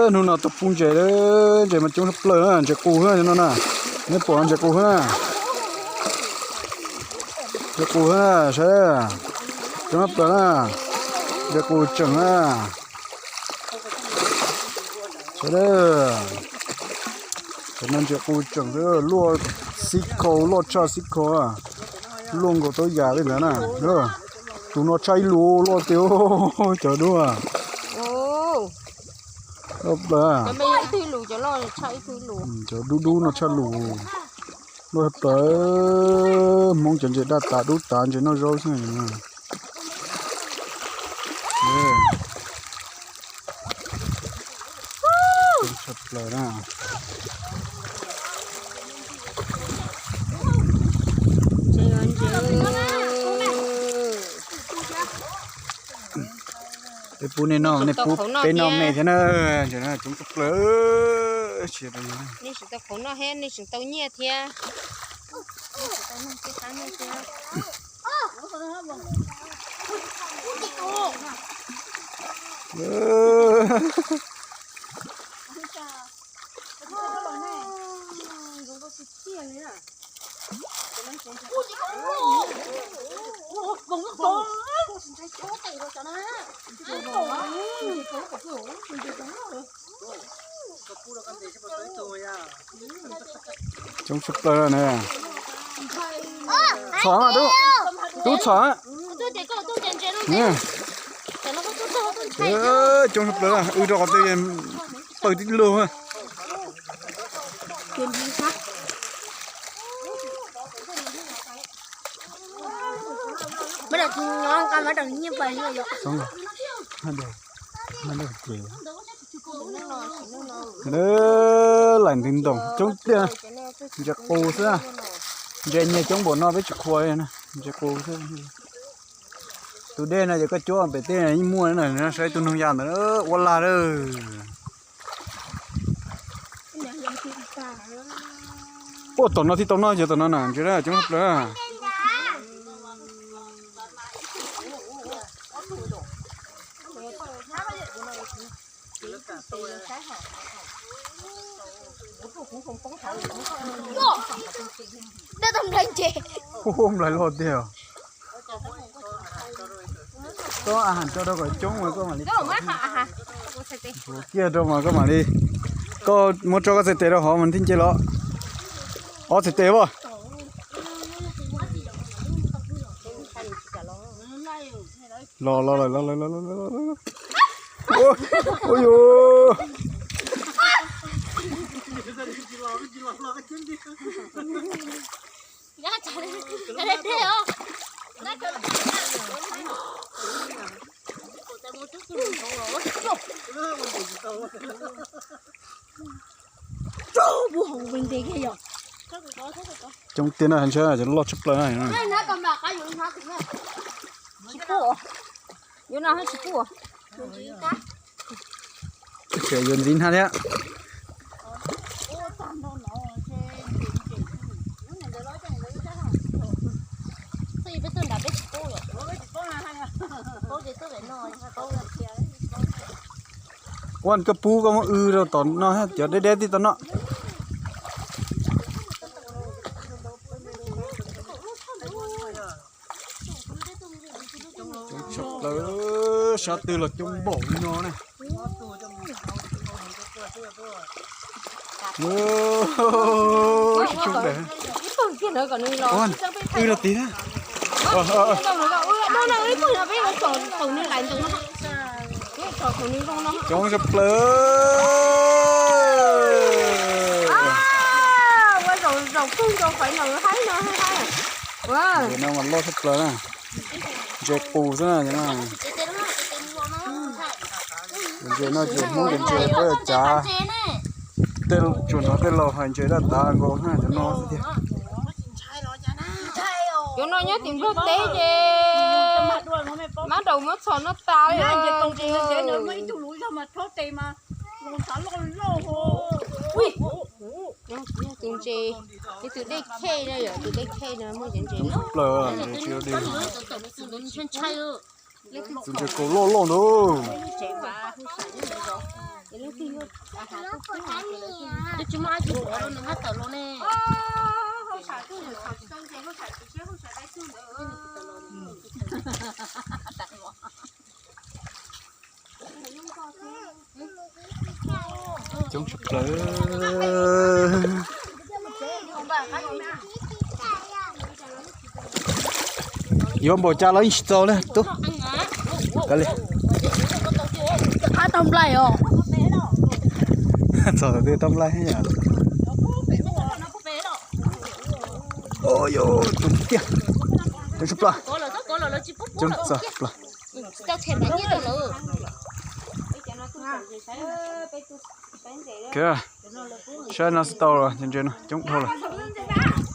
Hnub no tau pub ntses, ntses mas coob tshaj plaws na, ntses qus no na. Neb pom ntses qus na. Ntses qus na, saib. Coob tshaj plaws na. Ntses qus tseem na. Saib, cov no ntses qus tseem luaj xib khau, loj tshaj xib khau, luaj nkaus tau yam li ntawd na. Tus no tshaj ib lus loj tiag, cov dub. Loj plaws. Cov dub dub no tshaj lus. Loj plaws. Hmoob cov ntses daj tas dub tas, ntses noj zaub xwb. Tshaj plaws na. Peb pub nej noj, nej pub peb noj me thiab na. Ntses no coob tshaj plaws. Nej tsis tau qhauv noj thiab, nej tseem tau nyiaj thiab. Coob tshaj plaws na. Txhom mas tub, tub txhom. Coob tshaj plaws, wb rau qhov twg pawg tib lug. Laim ntws ntoos coob tiag. Ntses qus xwb. Ntses nyiag coob npaum no peb tsis qhuas li na, ntses qus xwb. Tus dej no ces koj cuab pem tej yeej muaj na, saib tus noog ya ntawd ua lag lawm. Ua tom no thiaj tau noj, yog tom no na ntses coob tshaj plaws. Hu nplaig loj tiag. Koj a has tso rau kom coob mas koj mam li, kiag rau mas koj mam li, koj muab tso koj txhais tes rau hov mas thiaj nce los. Ob txhais tes as. Los los los los los los. Ua yuv. Coob tiag na, ntshe loj tshaj plaws na. Tsis pub, yuav no tsis pub. Tseem yuav ntxiv hnab thiab. Ua koj pub koj muab w rau tom no thiab, cov deb deb tib tom no. Coob tshaj plaws, sab twg los coob npaum li no na. Wb rau tid na. Coob tshaj plaws. Ntses no mas loj tshaj plaws na. Ntses qus xwb na. Ntses no ces Hmoob cov ntses peb cav, tsuas hnov tej laus hais ntses daj tas nkaus na cov no xwb tiag. Cov no nyob tim Nplog teb ces mab daus muab txhom noj tas li ntses. Tus ntses, ib tug dej khej no yog tus dej khej no muaj cov ntses no. Tus ntses kaus loj loj ntawd. Twb tsis muaj dab tsi pom los nws haj tawm los ne. Coob tshaj plaws. Yuav npaum cas los yeej tsis txaus li tub. Kav liam. Tau nplaig os. Txog twb tau nplaig yom. Tus tiag, coob tshaj plaws. Coob tshaj plaws. Saib no tsis tau los, ntses no coob dhau lawm.